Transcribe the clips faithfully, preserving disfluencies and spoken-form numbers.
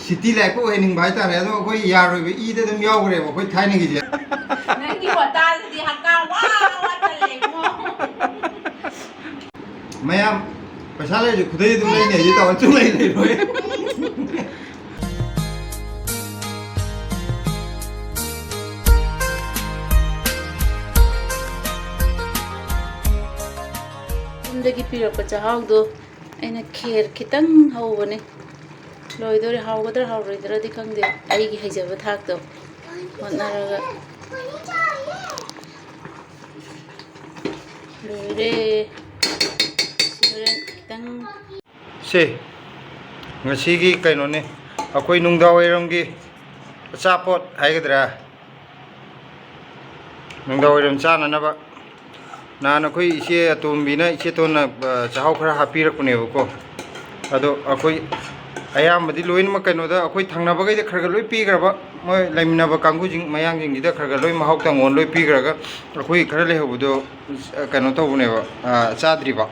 City ꯂꯥꯏꯐꯀ ꯑꯣꯏꯍꯟꯅꯤꯡꯕ ꯍꯥꯏꯇꯥꯔꯦ꯫ ꯑꯗꯣ ꯑꯩꯈꯣꯏ ꯌꯥꯔꯣꯏꯕ, ꯏꯗ ꯑꯗꯨꯝ ꯌꯥꯎꯈ꯭ꯔꯦꯕ ꯑꯩꯈꯣꯏ ꯊꯥꯏꯅꯒꯤꯁꯦ꯫ ꯅꯪꯒꯤ ꯋꯥꯇꯥꯗꯨꯗꯤ ꯍꯛꯀꯥꯝ ꯋꯥ ꯋꯥ ꯆꯜꯂꯦ ꯏꯕꯨꯡꯉꯣ꯫ ꯃꯌꯥꯝ ꯄꯩꯁꯥ ꯂꯩꯔꯁꯨ ꯈꯨꯗꯩ ꯑꯗꯨꯝ ꯂꯩꯅꯤ ꯍꯥꯏꯁꯦ ꯇꯧꯔ ꯁꯨꯡꯂꯩ ꯂꯩꯔꯣꯏ꯫ ꯌꯨꯝꯗꯒꯤ ꯄꯤꯔꯛꯄ ꯆꯥꯛꯍꯥꯎꯗꯣ ꯑꯩꯅ ꯈꯦꯔ ꯈꯤꯇꯪ ꯍꯧꯕꯅꯦ꯫ ꯂꯣꯏꯗꯣꯔꯦ꯫ ꯍꯥꯎꯒꯗ꯭ꯔꯥ ꯍꯥꯎꯔꯣꯏꯗ꯭ꯔꯗꯤ ꯈꯪꯗꯦ, ꯑꯩꯒꯤ ꯍꯩꯖꯕ ꯊꯥꯛꯇꯣ ꯍꯣꯠꯅꯔꯒ꯫ ꯂꯣꯏꯔꯦ꯫ ꯁꯤ ꯍꯣꯔꯦꯟ ꯈꯤꯇꯪ꯫ ꯁꯦ, ꯉꯁꯤꯒꯤ ꯀꯩꯅꯣꯅꯤ, ꯑꯩꯈꯣꯏ ꯅꯨꯡꯗꯥꯡꯋꯥꯏꯔꯝꯒꯤ ꯑꯆꯥꯄꯣꯠ ꯍꯥꯏꯒꯗ꯭ꯔꯥ, ꯅꯨꯡꯗꯥꯡꯋꯥꯏꯔꯝ ꯆꯥꯅꯅꯕ꯫ ꯅꯍꯥꯟ ꯑꯩꯈꯣꯏ ꯏꯆꯦ ꯑꯇꯣꯝꯕꯤꯅ, ꯏꯆꯦ ꯇꯣꯟꯅ, ꯑ, ꯆꯥꯛꯍꯥꯎ ꯈꯔ ꯍꯥꯞꯄꯤꯔꯛꯄꯅꯦꯕꯀꯣ꯫ ꯑꯗꯣ ꯑꯩꯈꯣꯏ ꯑꯌꯥꯝꯕꯗꯤ ꯂꯣꯏꯅꯃꯛ ꯀꯩꯅꯣꯗ, ꯑꯩꯈꯣꯏ ꯊꯪꯅꯕꯈꯩꯗ ꯈꯔ ꯈꯔ ꯂꯣꯏ ꯄꯤꯈ꯭ꯔꯕ, ꯃꯣꯏ ꯂꯩꯃꯤꯟꯅꯕ ꯀꯥꯡꯕꯨꯁꯤꯡ, ꯃꯌꯥꯡꯁꯤꯡꯁꯤꯗ ꯈꯔ ꯈꯔ ꯂꯣꯏ ꯃꯍꯥꯎ ꯇꯪꯉꯣꯅ ꯂꯣꯏ ꯄꯤꯈ꯭ꯔꯒ, ꯑꯩꯈꯣꯏ ꯈꯔ ꯂꯩꯍꯧꯕꯗꯣ, ꯑ, ꯀꯩꯅꯣ ꯇꯧꯕꯅꯦꯕ, ꯑ, ꯆꯥꯗ꯭ꯔꯤꯕ꯫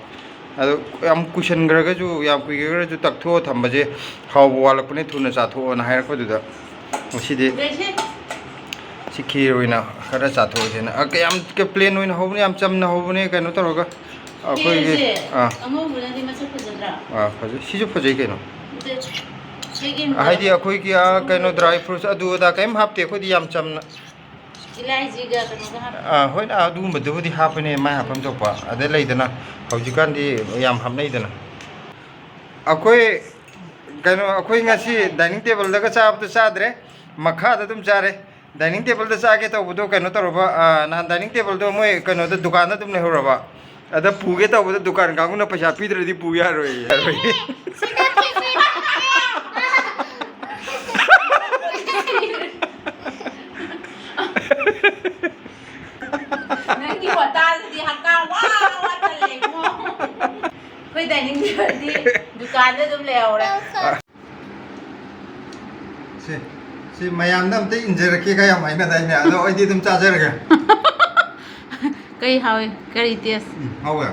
ꯑꯗꯣ ꯌꯥꯝ ꯀꯨꯏꯁꯟꯈ꯭ꯔꯒꯁꯨ, ꯌꯥꯝ ꯀꯨꯏꯈ꯭ꯔꯒꯁꯨ ꯇꯛꯊꯣꯛꯑ ꯊꯝꯕꯁꯦ ꯍꯥꯎꯕ ꯋꯥꯠꯂꯛꯄꯅꯦ, ꯊꯨꯅ ꯆꯥꯊꯣꯛꯑꯣꯅ ꯍꯥꯏꯔꯛꯄꯗꯨꯗ ꯉꯁꯤꯗꯤ ꯁꯤ ꯈꯤꯔ ꯑꯣꯏꯅ ꯈꯔ ꯆꯥꯊꯣꯛꯑꯁꯦꯅ꯫ ꯑ, ꯀꯌꯥꯝ ꯄ꯭ꯂꯦꯟ ꯑꯣꯏꯅ ꯍꯧꯕꯅꯦ, ꯌꯥꯝ ꯆꯝꯅ ꯍꯧꯕꯅꯦ, ꯀꯩꯅꯣ ꯇꯧꯔꯒ ꯑꯩꯈꯣꯏꯒꯤ꯫ ꯈꯦꯔꯁꯦ ꯑꯥ꯫ ꯑꯉꯧꯕꯅꯗꯤ ꯃꯁꯛ ꯐꯖꯗ꯭ꯔꯥ? ꯑꯥ, ꯐꯖꯩ꯫ ꯁꯤꯁꯨ ꯐꯖꯩ ꯀꯩꯅꯣ꯫ ꯑꯗꯨ ꯁꯤꯒꯤ ꯍꯥꯏꯗꯤ ꯑꯩꯈꯣꯏꯒꯤ, ꯑꯥ, ꯀꯩꯅꯣ, ꯗ꯭ꯔꯥꯏ ꯐ꯭ꯔꯨꯠꯁ ꯑꯗꯨ ꯑꯗꯥ ꯀꯩꯝ ꯍꯥꯞꯇꯦ, ꯑꯩꯈꯣꯏꯗꯤ ꯌꯥꯝ ꯆꯝꯅ꯫ ꯏꯂꯥꯏꯖꯤꯒ ꯀꯩꯅꯣꯒ ꯍꯥꯞꯄꯦ꯫ ꯑꯥ, ꯍꯣꯏ, ꯑꯗꯨꯒꯨꯝꯕꯗꯨꯕꯨꯗꯤ ꯍꯥꯞꯄꯅꯦ, ꯃꯥꯏ ꯍꯥꯞꯐꯝ ꯊꯣꯛꯄ꯫ ꯑꯗꯩ ꯂꯩꯗꯅ, ꯍꯧꯖꯤꯛꯀꯥꯟꯗꯤ ꯌꯥꯝ ꯍꯥꯞꯅꯩꯗꯅ꯫ ꯑꯩꯈꯣꯏ, ꯀꯩꯅꯣ, ꯑꯩꯈꯣꯏ ꯉꯁꯤ ꯗꯥꯏꯅꯤꯡ ꯇꯦꯕꯜꯗꯒ ꯆꯥꯕꯗꯣ ꯆꯥꯗ꯭ꯔꯦ, ꯃꯈꯥꯗ ꯑꯗꯨꯝ ꯆꯥꯔꯦ꯫ ꯗꯥꯏꯅꯤꯡ ꯇꯦꯕꯜꯗ ꯆꯥꯒꯦ ꯇꯧꯕꯗꯣ ꯀꯩꯅꯣ ꯇꯧꯔꯕ, ꯑꯥ, ꯅꯍꯥꯟ ꯗꯥꯏꯅꯤꯡ ꯇꯦꯕꯜꯗꯣ ꯃꯣꯏ ꯀꯩꯅꯣꯗ, ꯗꯨꯀꯥꯟꯗ ꯑꯗꯨꯝ ꯂꯩꯍꯧꯔꯕ꯫ ꯑꯗ ꯄꯨꯒꯦ ꯇꯧꯕꯗ ꯗꯨꯀꯥꯟ ꯀꯥꯡꯕꯨꯅ ꯄꯩꯁꯥ ꯄꯤꯗ꯭ꯔꯗꯤ ꯄꯨ ꯌꯥꯔꯣꯏ, ꯌꯥꯔꯣꯏ꯫ ꯅꯪꯒꯤ ꯋꯥꯇꯥꯗꯨꯗꯤ ꯍꯛꯀꯥꯝ ꯋꯥ ꯋꯥ ꯆꯜꯂꯦ ꯏꯕꯨꯡꯉꯣ꯫ ꯑꯩꯈꯣꯏ ꯗꯥꯏꯅꯤꯡ ꯇꯦꯕꯜꯗꯤ ꯗꯨꯀꯥꯟꯗ ꯑꯗꯨꯝ ꯂꯩꯍꯧꯔꯦ꯫ ꯁꯤ, ꯁꯤ ꯃꯌꯥꯝꯗ ꯑꯝꯇ ꯏꯟꯖꯔꯛꯀꯦꯒ ꯌꯥꯝ ꯍꯥꯏꯅꯗꯥꯏꯅꯦ? ꯑꯗꯣ ꯑꯩꯗꯤ ꯑꯗꯨꯝ ꯆꯥꯖꯔꯒꯦ꯫ ꯀꯩ ꯍꯥꯎꯏ? ꯀꯔꯤ ꯇꯦꯁ? ꯎꯝ, ꯍꯥꯎꯋꯦ꯫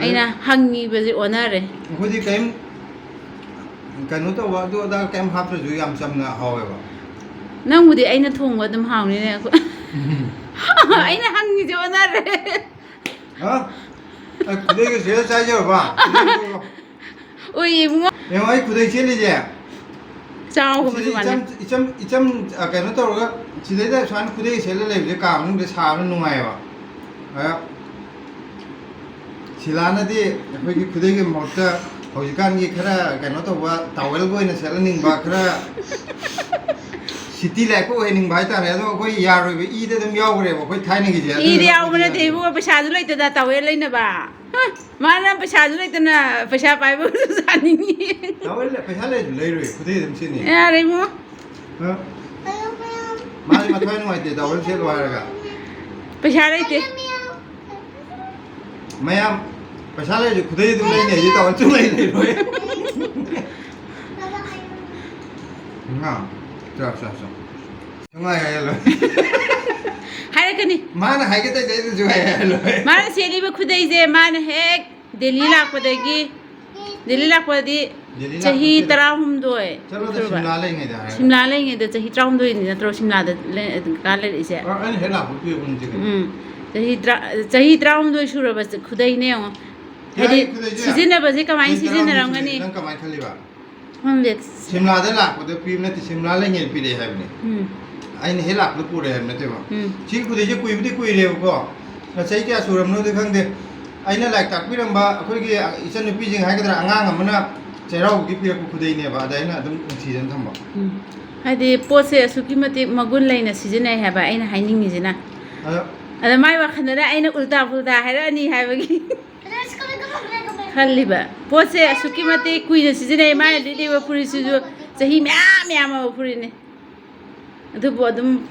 ꯑꯩꯅ ꯍꯪꯉꯤꯕꯁꯦ ꯑꯣꯟꯅꯔꯦ꯫ ꯑꯩꯈꯣꯏꯗꯤ ꯀꯔꯤꯝ ꯀꯩꯅꯣ ꯇꯧꯕ, ꯑꯗꯨ ꯑꯗꯥ ꯀꯩꯝ ꯍꯥꯞꯇ꯭ꯔꯁꯨ ꯌꯥꯝ ꯆꯝꯅ ꯍꯥꯎꯋꯦꯕ꯫ ꯅꯪꯕꯨꯗꯤ ꯑꯩꯅ ꯊꯣꯡꯕ ꯑꯗꯨꯝ ꯍꯥꯎꯅꯤꯅꯦ꯫ ꯑꯩꯅ ꯍꯪꯉꯤꯁꯦ ꯑꯣꯟꯅꯔꯦ꯫ ꯍꯥ? ꯑꯩ ꯈꯨꯗꯩꯒ ꯁꯦꯠꯂ ꯆꯥꯏꯖꯔꯕ? ꯎꯏ ꯏꯕꯨꯡꯉꯣ꯫ ꯌꯦꯡꯉꯣ, ꯑꯩ ꯈꯨꯗꯩ ꯁꯦꯠꯂꯤꯁꯦ꯫ ꯆꯥꯎꯕ ꯁꯤꯗꯤ ꯃꯥꯟꯅ꯫ ꯏꯆꯝ, ꯏꯆꯝ, ꯏꯆꯝ, ꯑ, ꯀꯩꯅꯣ ꯇꯧꯔꯒ, ꯁꯤꯗꯩꯗ ꯁꯨꯃꯥꯏꯅ ꯈꯨꯗꯩ ꯁꯦꯠꯂ ꯂꯩꯕꯁꯦ ꯀꯥ ꯃꯅꯨꯡꯗ ꯁꯥꯕꯅ ꯅꯨꯡꯉꯥꯏꯌꯦꯕ꯫ ꯑꯗ ꯁꯤꯂꯥꯅꯗꯤ ꯑꯩꯈꯣꯏꯒꯤ ꯈꯨꯗꯩꯒꯤ ꯃꯍꯨꯠꯇ ꯍꯧꯖꯤꯛꯀꯥꯟꯒꯤ ꯈꯔ ꯀꯩꯅꯣ ꯇꯧꯕ, ꯇꯥꯋꯦꯜꯒ ꯑꯣꯏꯅ ꯁꯦꯠꯍꯟꯅꯤꯡꯕ, ꯈꯔ city life ꯀ ꯑꯣꯏꯍꯟꯅꯤꯡꯕ ꯍꯥꯏꯇꯥꯔꯦ꯫ ꯑꯗꯣ ꯑꯩꯈꯣꯏ ꯌꯥꯔꯣꯏꯕ, ꯏꯗ ꯑꯗꯨꯝ ꯌꯥꯎꯈ꯭ꯔꯦꯕ ꯑꯩꯈꯣꯏ ꯊꯥꯏꯅꯒꯤꯁꯦ꯫ ꯑꯗꯨꯗꯨꯅ ꯏꯗ ꯌꯥꯎꯕ ꯑꯩꯈꯣꯏꯗꯤ ꯅꯠꯇꯦ ꯌꯥꯗꯦꯕ꯫ ꯏꯕꯨꯡꯉꯣ, ꯄꯩꯁꯥꯁꯨ ꯂꯩꯇꯗ ꯇꯥꯋꯦꯜ ꯂꯩꯅꯕ꯫ ꯍ, ꯃꯥꯅ ꯄꯩꯁꯥꯁꯨ ꯂꯩꯇꯅ ꯄꯩꯁꯥ ꯄꯥꯏꯕꯁꯨ ꯆꯥꯅꯤꯡꯉꯤ꯫ ꯇꯥꯋꯦꯜ ꯄꯩꯁꯥ ꯂꯩꯔꯁꯨ ꯂꯩꯔꯣꯏ, ꯈꯨꯗꯩ ꯑꯗꯨꯝ ꯁꯦꯠꯅꯤ꯫ ꯌꯥꯔꯦ ꯏꯕꯨꯡꯉꯣ꯫ ꯍ? ꯃꯥꯗꯤ ꯃꯊ꯭ꯋꯥꯏ ꯅꯨꯡꯉꯥꯏꯇꯦ, ꯇꯥꯋꯦꯜ ꯁꯦꯠꯂꯣ ꯍꯥꯏꯔꯒ꯫ ꯄꯩꯁꯥ ꯂꯩꯇꯦ꯫ ꯃꯌꯥꯝ ꯄꯩꯁꯥ ꯂꯩꯔꯁꯨ ꯈꯨꯗꯩ ꯑꯗꯨꯝ ꯂꯩꯅꯤ, ꯑꯩꯗꯤ ꯇꯥꯋꯦꯜ ꯁꯨꯡꯂꯩ ꯂꯩꯔꯣꯏ꯫ ꯉꯥ, ꯆꯥ, ꯆꯥ, ꯆꯥ꯫ ꯅꯨꯡꯉꯥꯏ ꯍꯥꯏꯍꯜꯂꯣ꯫ ꯍꯥꯏꯔꯛꯀꯅꯤ꯫ ꯃꯥꯅ ꯍꯥꯏꯒꯦ ꯇꯧꯗꯦ, ꯑꯩꯅꯁꯨ ꯍꯥꯏꯍꯜꯂꯣ꯫ ꯃꯥꯅ ꯁꯦꯠꯂꯤꯕ ꯈꯨꯗꯩꯁꯦ ꯃꯥꯅ ꯍꯦꯛ ꯗꯦꯜꯂꯤ ꯂꯥꯛꯄꯗꯒꯤ, ꯗꯦꯜꯂꯤ ꯂꯥꯛꯄꯗꯤ ꯗꯦꯜꯂꯤ ꯆꯍꯤ ꯂꯥꯛꯄꯗ ꯇꯔꯥꯍꯨꯝꯗꯣꯏ ꯆꯠꯂꯣꯗ, ꯁꯨꯔꯕ? ꯁꯤꯝꯂꯥ ꯂꯩꯉꯩꯗ ꯍꯥꯏꯔꯒ꯫ ꯁꯤꯝꯂꯥ ꯂꯩꯉꯩꯗ ꯆꯍꯤ ꯇꯔꯥꯍꯨꯝꯗꯣꯏꯅꯤ ꯅꯠꯇ꯭ꯔꯣ ꯁꯤꯝꯂꯥꯗ ꯂꯩ-, ꯀꯥ ꯂꯩꯔꯛꯏꯁꯦ? ꯑ, ꯑꯩꯅ ꯍꯦꯛ ꯂꯥꯛꯄ ꯄꯤꯔꯛꯄꯅꯤ ꯆꯤꯀꯟ꯫ ꯎꯝ꯫ ꯆꯍꯤ ꯇꯔꯥ-, ꯆꯍꯤ ꯇꯔꯥꯍꯨꯝꯗꯣꯏ ꯁꯨꯔꯕ ꯈꯨꯗꯩꯅꯦ ꯌꯦꯡꯉꯣ꯫ ꯍꯥꯏꯗꯤ ꯌꯥꯏ, ꯈꯨꯗꯩꯁꯦ꯫ ꯁꯤꯖꯤꯟꯅꯕꯁꯦ ꯀꯃꯥꯏꯅ ꯆꯍꯤ ꯇꯔꯥꯍꯨꯝꯗꯣꯏ ꯁꯤꯖꯤꯟꯅꯔꯝꯒꯅꯤ? ꯅꯪ ꯀꯃꯥꯏꯅ ꯈꯜꯂꯤꯕ? ꯈꯪꯗꯦ꯫ ꯁꯤꯝꯂꯥꯗ ꯂꯥꯛꯄꯗ ꯄꯤꯕ ꯅꯠꯇꯦ, ꯁꯤꯝꯂꯥ ꯂꯩꯉꯩꯗ ꯄꯤꯔꯛꯑꯦ ꯍꯥꯏꯕꯅꯤ꯫ ꯎꯝ꯫ ꯑꯩꯅ ꯍꯦꯛ ꯂꯥꯛꯄꯗ ꯄꯨꯔꯛꯑꯦ ꯍꯥꯏꯕ ꯅꯠꯇꯦꯕ꯫ ꯎꯝ꯫ ꯁꯤ ꯈꯨꯗꯩꯁꯦ ꯀꯨꯏꯕꯨꯗꯤ ꯀꯨꯏꯔꯦꯕꯀꯣ꯫ ꯆꯍꯤ ꯀꯌꯥ ꯁꯨꯔꯕꯅꯣꯗꯤ ꯈꯪꯗꯦ꯫ ꯑꯩꯅ ꯂꯥꯏꯔꯤꯛ ꯇꯥꯛꯄꯤꯔꯝꯕ ꯑꯩꯈꯣꯏꯒꯤ ꯏꯆꯟꯅꯨꯄꯤꯁꯤꯡ ꯍꯥꯏꯒꯗ꯭ꯔꯥ, ꯑꯉꯥꯡ ꯑꯃꯅ ꯆꯩꯔꯥꯎꯕꯒꯤ ꯄꯤꯔꯛꯄ ꯈꯨꯗꯩꯅꯦꯕ꯫ ꯑꯗ ꯑꯩꯅ ꯑꯗꯨꯝ ꯅꯨꯡꯁꯤꯗꯅ ꯊꯝꯕ꯫ ꯎꯝ꯫ ꯍꯥꯏꯗꯤ ꯄꯣꯠꯁꯦ ꯑꯁꯨꯛꯀꯤ ꯃꯇꯤꯛ ꯃꯒꯨꯟ ꯂꯩꯅ ꯁꯤꯖꯤꯟꯅꯩ ꯍꯥꯏꯕ ꯑꯩꯅ ꯍꯥꯏꯅꯤꯡꯉꯤꯁꯤꯅ꯫ ꯑꯗꯣ ꯑꯗ ꯃꯥꯏ ꯋꯥꯈꯜꯗꯅ ꯑꯩꯅ ꯎꯜꯇꯥ ꯄꯨꯜꯇꯥ ꯍꯥꯏꯔꯛꯑꯅꯤ ꯍꯥꯏꯕꯒꯤ ꯈꯜꯂꯤꯕ꯫ ꯄꯣꯠꯁꯦ ꯑꯁꯨꯛꯀꯤ ꯃꯇꯤꯛ ꯀꯨꯏꯅ ꯁꯤꯖꯤꯟꯅꯩ, ꯃꯥꯅ ꯂꯤꯠꯂꯤꯕ ꯐꯨꯔꯤꯠꯁꯤꯁꯨ ꯆꯍꯤ ꯃꯌꯥꯝ ꯃꯌꯥꯝ ꯑꯃ ꯐꯨꯔꯤꯠꯅꯤ꯫ ꯑꯗꯨꯕꯨ ꯑꯗꯨꯝ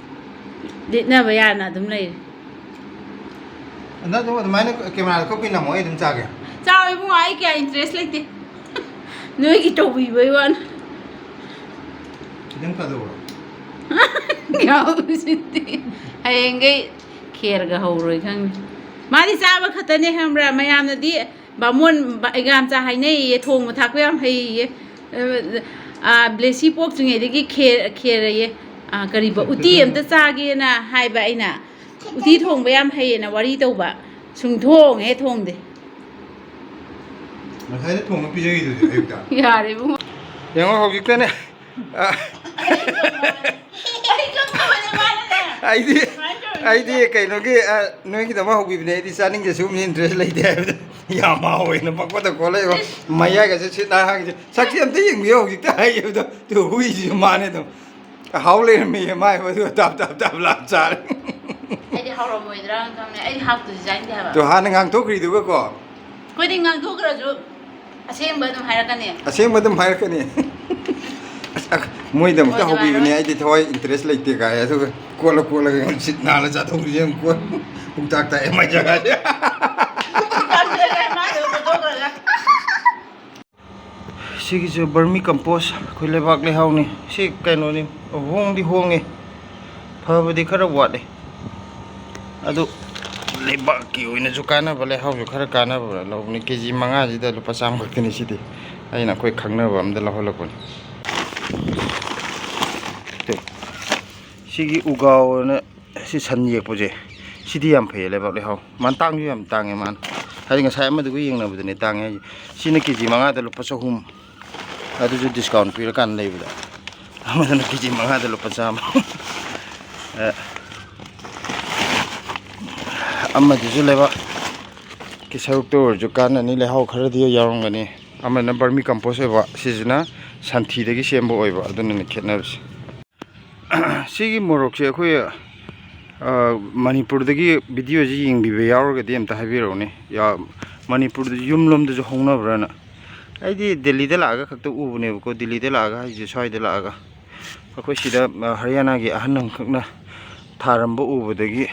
ꯂꯤꯠꯅꯕ ꯌꯥꯅ ꯑꯗꯨꯝ ꯂꯩꯔꯦ꯫ ꯅꯪ ꯑꯗꯨꯝ ꯑꯗꯨꯃꯥꯏꯅ ꯀꯦꯃꯦꯔꯥꯗ ꯀꯞꯄꯤ ꯅꯝꯃꯣ, ꯑꯩ ꯑꯗꯨꯝ ꯆꯥꯒꯦ꯫ ꯆꯥꯎ ꯏꯕꯨꯡꯉꯣ, ꯑꯩ ꯀꯌꯥ interest ꯂꯩꯇꯦ꯫ ꯅꯣꯏꯒꯤ ꯇꯧꯕꯤꯕꯩ ꯋꯥꯅꯤ꯫ ꯈꯤꯇꯪ ꯀꯗꯧꯕ꯭ꯔꯣ? ꯌꯥꯎꯁꯤꯗꯤ꯫ ꯍꯌꯦꯡꯈꯩ ꯈꯦꯔꯒ ꯍꯧꯔꯣꯏ ꯈꯪꯉꯤ꯫ ꯃꯥꯗꯤ ꯆꯥꯕ ꯈꯛꯇꯅꯦ ꯈꯪꯕ꯭ꯔꯥ? ꯃꯌꯥꯝꯅꯗꯤ ꯕꯥꯃꯣꯟ ꯕ-, ꯌꯥꯝ ꯆꯥ ꯍꯥꯏꯅꯩꯌꯦ, ꯊꯣꯡꯕ ꯊꯥꯛꯄ ꯌꯥꯝ ꯍꯩꯌꯦ꯫ ꯑ, ꯕ꯭ꯂꯦꯁꯤ ꯄꯣꯛꯇ꯭ꯔꯤꯉꯩꯗꯒꯤ ꯈꯦꯔ ꯈꯦꯔꯌꯦ꯫ ꯑ, ꯀꯔꯤꯕ, ꯎꯇꯤ ꯑꯝꯇ ꯆꯥꯒꯦꯅ ꯍꯥꯏꯕ ꯑꯩꯅ꯫ ꯎꯇꯤ ꯊꯣꯡꯕ ꯌꯥꯝ ꯍꯩꯌꯦꯅ ꯋꯥꯔꯤ ꯇꯧꯕ꯫ ꯁꯨꯡ ꯊꯣꯡ ꯍꯦꯛ ꯊꯣꯡꯗꯦ꯫ ꯉꯁꯥꯏꯅ ꯊꯣꯡꯉ ꯄꯤꯖꯈꯤꯗꯨꯗꯤ ꯑꯌꯨꯛꯇ꯫ ꯌꯥꯔꯦ ꯏꯕꯨꯡꯉꯣ꯫ ꯌꯦꯡꯉꯣ ꯍꯧꯖꯤꯛꯇꯅꯦ꯫ ꯑ, ꯑꯩꯗꯤ ꯑꯩꯗꯤ ꯀꯩꯅꯣꯒꯤ, ꯑ, ꯅꯣꯏꯒꯤꯗꯃꯛ ꯍꯧꯕꯤꯕꯅꯦ꯫ ꯑꯩꯗꯤ ꯆꯥꯅꯤꯡꯗꯦ, ꯁꯤꯒꯨꯝꯕ interest ꯂꯩꯇꯦ ꯍꯥꯏꯕꯗꯣ꯫ ꯌꯥꯝ ꯍꯥꯎꯋꯦꯅ ꯄꯪꯀꯣꯠꯇ ꯀꯣꯠꯂꯛꯏꯕ꯫ ꯃꯌꯥꯏꯒꯁꯦ ꯁꯤꯠ ꯅꯥꯟ ꯍꯥꯡꯉꯤꯁꯦ꯫ ꯁꯛꯁꯤ ꯑꯝꯇ ꯌꯦꯡꯕꯤꯌꯣ ꯍꯧꯖꯤꯛꯇ ꯍꯥꯏꯈꯤꯕꯗꯣ꯫ ꯇꯨ ꯍꯨꯏꯁꯤꯁꯨ ꯃꯥꯅꯦ ꯑꯗꯨꯝ꯫ ꯍꯥꯎ ꯂꯩꯔꯝꯃꯦꯌꯦ ꯃꯥꯏ ꯃꯗꯨ ꯇꯥꯞ ꯇꯥꯞ ꯇꯥꯞ ꯂꯥꯞ ꯆꯥꯔꯦ꯫ ꯑꯩꯗꯤ ꯍꯥꯎꯔꯝꯃꯣꯏꯗ꯭ꯔꯥꯅ ꯈꯪꯉꯦ꯫ ꯑꯩꯗꯤ ꯍꯥꯎꯇꯗꯤ ꯆꯥꯅꯤꯡꯗꯦ ꯍꯥꯏꯕ꯫ ꯇꯨ ꯍꯥꯟꯅ ꯉꯥꯡꯊꯣꯛꯈ꯭ꯔꯤꯗꯨꯒꯀꯣ꯫ ꯑꯩꯈꯣꯏꯗꯤ ꯉꯥꯡꯊꯣꯛꯈ꯭ꯔꯁꯨ ꯑꯁꯦꯡꯕ ꯑꯗꯨꯝ ꯍꯥꯏꯔꯛꯀꯅꯤ꯫ ꯑꯁꯦꯡꯕ ꯑꯗꯨꯝ ꯍꯥꯏꯔꯛꯀꯅꯤ꯫ ꯑꯁ, ꯑ, ꯃꯣꯏꯗꯃꯛꯇ ꯍꯣꯏ, ꯍꯧꯕꯤꯕꯅꯦ, ꯑꯗꯨꯃꯥꯏꯅ꯫ ꯑꯩꯗꯤ ꯊꯋꯥꯏ interest ꯂꯩꯇꯦ ꯀꯥꯏ꯫ ꯑꯗꯨꯒ ꯀꯣꯠꯂ ꯀꯣꯠꯂꯒ ꯁꯤꯠ ꯅꯥꯜꯂ ꯆꯥꯊꯣꯛꯈ꯭ꯔꯤꯁꯦ ꯌꯦꯡꯉꯨ꯫ ꯀꯣꯠ ꯄꯨꯡꯇꯥꯛ ꯇꯥꯛꯑꯦ ꯃꯥꯏ ꯖꯒꯥꯁꯦ꯫ ꯃꯥꯗꯣ ꯐꯣꯇꯣ ꯈꯔꯒ꯫ ꯁꯤꯒꯤꯁꯨ vermi compost, ꯑꯩꯈꯣꯏ ꯂꯩꯕꯥꯛ ꯂꯩꯍꯥꯎꯅꯤ꯫ ꯁꯤ ꯀꯩꯅꯣꯅꯤ, ꯍꯣꯡꯗꯤ ꯍꯣꯡꯉꯤ, ꯐꯕꯗꯤ ꯈꯔ ꯋꯥꯠꯂꯤ꯫ ꯑꯗꯨ ꯂꯩꯕꯥꯛꯀꯤ ꯑꯣꯏꯅꯁꯨ ꯀꯥꯟꯅꯕ, ꯂꯩꯍꯥꯎꯁꯨ ꯈꯔ ꯀꯥꯟꯅꯕ ꯂꯧꯕꯅꯤ꯫ ꯀꯦ ꯖꯤ ꯃꯉꯥꯁꯤꯗ ꯂꯨꯄꯥ ꯆꯥꯝꯃ ꯈꯛꯇꯅꯤ꯫ ꯁꯤꯗꯤ ꯑꯩꯅ ꯑꯩꯈꯣꯏ ꯈꯪꯅꯕ ꯑꯝꯗ ꯂꯧꯍꯜꯂꯛꯄꯅꯤ꯫ ꯇꯨ, ꯁꯤꯒꯤ ꯎꯒꯥꯎꯅ ꯁꯤ ꯁꯟ ꯌꯦꯛꯄꯁꯦ, ꯁꯤꯗꯤ ꯌꯥꯝ ꯐꯩꯌꯦ ꯂꯩꯕꯥꯛ ꯂꯩꯍꯥꯎ꯫ ꯃꯥꯅ ꯇꯥꯡꯁꯨ ꯌꯥꯝ ꯇꯥꯡꯉꯦ ꯃꯥꯅ꯫ ꯍꯥꯏꯗꯤ ꯉꯁꯥꯏ ꯑꯃꯗꯨꯒ ꯌꯦꯡꯅꯕꯗꯅꯦ ꯇꯥꯡꯉꯦ ꯍꯥꯏꯁꯦ꯫ ꯁꯤꯅ ꯀꯦ ꯖꯤ ꯃꯉꯥꯗ ꯂꯨꯄꯥ ꯆꯍꯨꯝ, ꯑꯗꯨꯁꯨ discount ꯄꯤꯔꯀꯥꯟꯗ ꯂꯩꯕꯗ꯫ ꯑꯃꯗꯨꯅ ꯀꯦ ꯖꯤ ꯃꯉꯥꯗ ꯂꯨꯄꯥ ꯆꯥꯝꯃ꯫ ꯑ, ꯑꯃꯗꯨꯁꯨ ꯂꯩꯕꯥꯛꯀꯤ ꯁꯔꯨꯛꯇ ꯑꯣꯏꯔꯁꯨ ꯀꯥꯟꯅꯅꯤ, ꯂꯩꯍꯥꯎ ꯈꯔꯗꯤ ꯌꯥꯎꯔꯝꯒꯅꯤ꯫ ꯑꯃꯅ vermi compost ꯑꯣꯏꯕ, ꯁꯤꯁꯤꯅ ꯁꯟꯊꯤꯗꯒꯤ ꯁꯦꯝꯕ ꯑꯣꯏꯕ, ꯑꯗꯨꯅꯅꯤ ꯈꯦꯠꯅꯕꯁꯦ꯫ ꯁꯤꯒꯤ ꯃꯣꯔꯣꯛꯁꯦ ꯑꯩꯈꯣꯏ, ꯑ, ꯃꯅꯤꯄꯨꯔꯗꯒꯤ videoꯁꯤ ꯌꯦꯡꯕꯤꯕ ꯌꯥꯎꯔꯒꯗꯤ ꯑꯝꯇ ꯍꯥꯏꯕꯤꯔꯛꯎꯅꯦ꯫ ꯌꯥ-, ꯃꯅꯤꯄꯨꯔꯗ ꯌꯨꯝꯂꯣꯝꯗꯁꯨ ꯍꯧꯅꯕ꯭ꯔꯅ꯫ ꯑꯩꯗꯤ ꯗꯦꯜꯂꯤꯗ ꯂꯥꯛꯑꯒ ꯈꯛꯇ ꯎꯕꯅꯦꯕꯀꯣ, ꯗꯦꯜꯂꯤꯗ ꯂꯥꯛꯑꯒ ꯍꯥꯏꯁꯦ ꯁ꯭ꯋꯥꯏꯗ ꯂꯥꯛꯑꯒ꯫ ꯑꯩꯈꯣꯏ ꯁꯤꯗ, ꯑ, ꯍꯔꯤꯌꯥꯅꯥꯒꯤ ꯑꯍꯟ ꯑꯃꯈꯛꯅ ꯊꯥꯔꯝꯕ ꯎꯕꯗꯒꯤ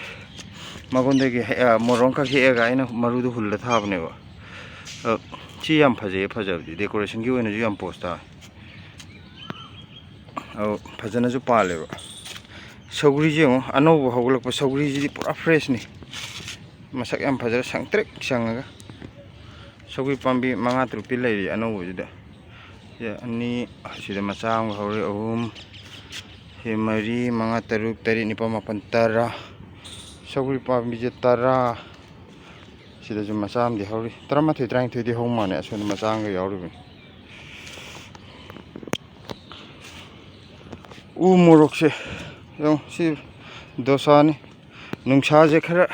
ꯃꯉꯣꯟꯗꯒꯤ ꯍꯦꯛ-, ꯑ, ꯃꯣꯔꯣꯛ ꯑꯃꯈꯛ ꯍꯦꯛꯑꯒ ꯑꯩꯅ ꯃꯔꯨꯗꯣ ꯍꯨꯜꯂ ꯊꯥꯕꯅꯦꯕ꯫ ꯑ, ꯁꯤ ꯌꯥꯝ ꯐꯖꯩꯌꯦ, ꯐꯖꯕꯗꯤ decorationꯒꯤ ꯑꯣꯏꯅꯁꯨ ꯌꯥꯝ posh ꯇꯥꯏ꯫ ꯑꯧ, ꯐꯖꯅꯁꯨ ꯄꯥꯜꯂꯦꯕ꯫ ꯁꯧꯒ꯭ꯔꯤꯁꯦ ꯌꯦꯡꯉꯣ, ꯑꯅꯧꯕ ꯍꯧꯒꯠꯂꯛꯄ ꯁꯧꯒ꯭ꯔꯤꯁꯤꯗꯤ ꯄꯨꯔꯥ freshꯅꯤ꯫ ꯃꯁꯛ ꯌꯥꯝ ꯐꯖꯔꯦ, ꯁꯪꯇ꯭ꯔꯤꯛ ꯁꯪꯉꯒ꯫ ꯁꯧꯒ꯭ꯔꯤ ꯄꯥꯝꯕꯤ ꯃꯉꯥ ꯇꯔꯨꯛꯇꯤ ꯂꯩꯔꯤ ꯑꯅꯧꯕꯁꯤꯗ꯫ ꯁꯤ ꯑꯅꯤ, ꯁꯤꯗ ꯃꯆꯥ ꯑꯃꯒ ꯍꯧꯔꯦ, ꯑꯍꯨꯝ, ꯁꯤ ꯃꯔꯤ, ꯃꯉꯥ, ꯇꯔꯨꯛ, ꯇꯔꯦꯠ, ꯅꯤꯄꯥꯜ, ꯃꯥꯄꯜ, ꯇꯔꯥ꯫ ꯁꯧꯒ꯭ꯔꯤ ꯄꯥꯝꯕꯤꯁꯦ ꯇꯔꯥ꯫ ꯁꯤꯗꯁꯨ ꯃꯆꯥ ꯑꯃꯗꯤ ꯍꯧꯔꯤ꯫ ꯇꯔꯥꯃꯥꯊꯣꯏ, ꯇꯔꯥꯅꯤꯊꯣꯏꯗꯤ ꯍꯧ ꯃꯥꯜꯂꯦ, ꯑꯁꯣꯝꯗ ꯃꯆꯥ ꯑꯃꯒ ꯌꯥꯎꯔꯤꯕꯅꯤ꯫ ꯎ ꯃꯣꯔꯣꯛꯁꯦ ꯌꯦꯡꯉꯨ, ꯁꯤ ꯗꯣꯁꯥꯅꯤ꯫ ꯅꯨꯡꯁꯥꯁꯦ ꯈꯔ